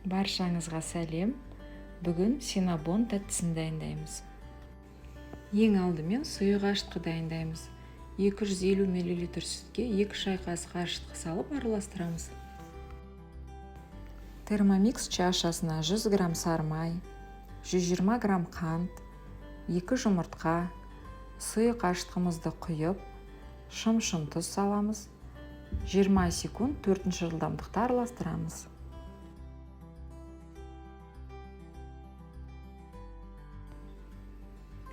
Баршаңызға сәлем. Бүгін синнабон тәттісін дайындаймыз. Ең алдымен сұйық ашытқы дайындаймыз. 250 мл сүтке 2 шай қасық ашытқы салып араластырамыз. Термомикс чашасына 100 грамм сары май, 120 грамм қант, 2 жұмыртқа, сұйық ашытқымызды құйып, шым-шым тұз саламыз. 20 секунд 4 жылдамдықта араластырамыз.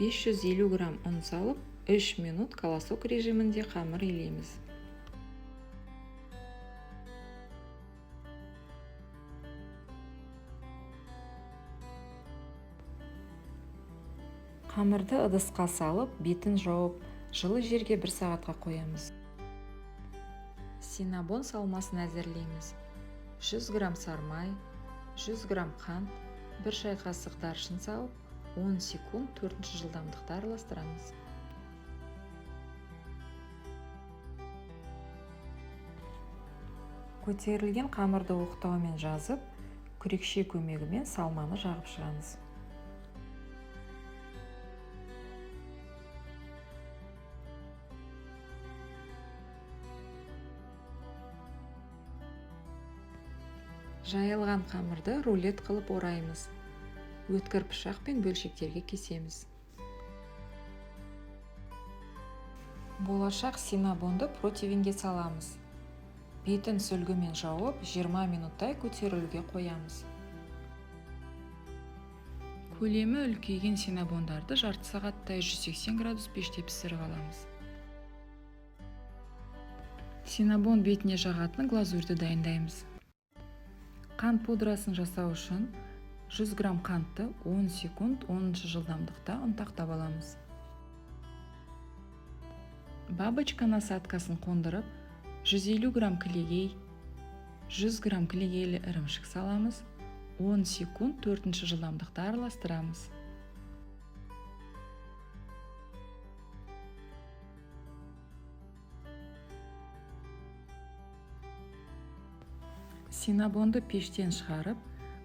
550 грамм ұн салып, 3 минут колосок режимінде қамыр илейміз. Қамырды ыдысқа салып, бетін жауып, жылы жерге 1 сағатқа қоямыз. Синнабон салмасын әзірлейміз. 100 грамм сары май, 100 грамм қант, 1 шай қасық даршын салып, 10 секунд 4 жылдамдықта араластырамыз. Көтерілген қамырды оқтаумен жазып, күрекше көмегімен салманы жағып шығамыз. Жайылған қамырды рулет қылып ораймыз. Өткір пышақпен бөлшектерге кесеміз. Болашақ синнабонды противенге саламыз. Бетін сүлгімен жауып, 20 минуттай көтерілуге қоямыз. Көлемі үлкейген синнабондарды жарты сағаттай 180 градус пеште пісіріп аламыз. Синнабон бетіне жағатын глазурьді дайындаймыз. Қант пудрасын жасау үшін 100 грамм қантты 10 секунд 10 жылдамдықта ұнтақтап аламыз. Бабочка насадкасын қондырып, 150 грамм кілегей, 100 грамм кілегейлі ірімшік саламыз, 10 секунд 4 жылдамдықта араластырамыз. Синнабонды пештен шығарып,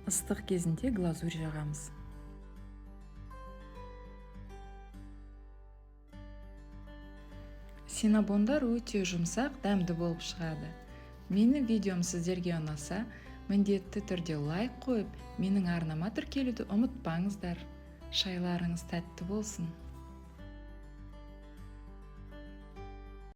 ыстық кезінде глазурь жағамыз. Синнабондар өте жұмсақ, дәмді болып шығады. Менің видеом сіздерге ұнаса, міндетті түрде лайк қойып, менің арнама тіркелуді ұмытпаңыздар. Шайларыңыз тәтті болсын.